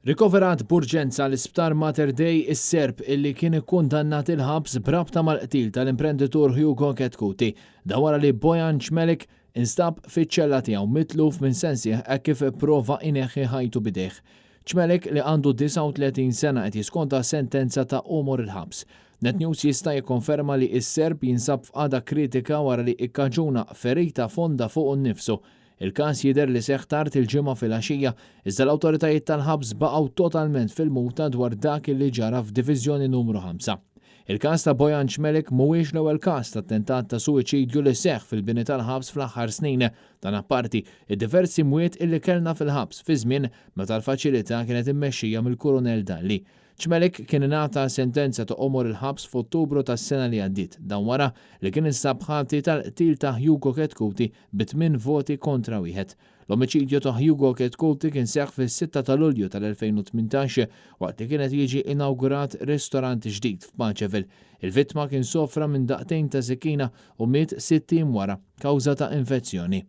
Rikoverat b'urġenza l-Isptar Mater Dei is-Serb illi kien ikkundannat il-ħabs b'rabta mal-qtil tal-imprenditur Hugo Chetcuti. Dan wara li Bojan Cmelik instab fiċ-ċella tiegħu mitluf minn sensih hekk kif ipprova jneħħi ħajtu b'idejh. Cmelik li għandu 39 sena qed jiskonta sentenza ta' għomor il-ħabs. Net News jista' jikkonferma li s-Serb jinsab f'qagħda kritika wara li ikkaġuna ferita fonda fuqu nnifsu. Il-każ jidher li seħħ tard il-Ġimgħa filgħaxija, iżda l-awtoritajiet tal-ħabs baqgħu totalment fil-muta dwar dak li ġara f'Diviżjoni Numru 5. Il-każ ta' Bojan Cmelik mhuwiex l-ewwel każ ta' attentat ta' suwiċidju li seħħ fil-bini tal-ħabs fl-aħħar snin. Dan apparti id-diversi mwiet illi kellna fil-ħabs fi żmien meta l-faċilità kienet immexxija mill-Kurunell Dalli. Cmelik kien ingħata sentenza ta' għomor il-ħabs f'Ottubru tas-sena li għaddiet. Dan wara li kien instab ħati tal-qtil ta' Hugo Chetcuti bi tmien voti kontra wieħed. L-omiċidju ta' Hugo Chetcuti kien seħħ fis-sitta ta' Lulju tal-2018 waqt li kien qed jiġi inawgurat ristorant ġdid f'Paceville. Il-vittma kien sofra minn daqtejn ta' sikkina u miet sitt ijiem wara kawża ta' infezzjoni.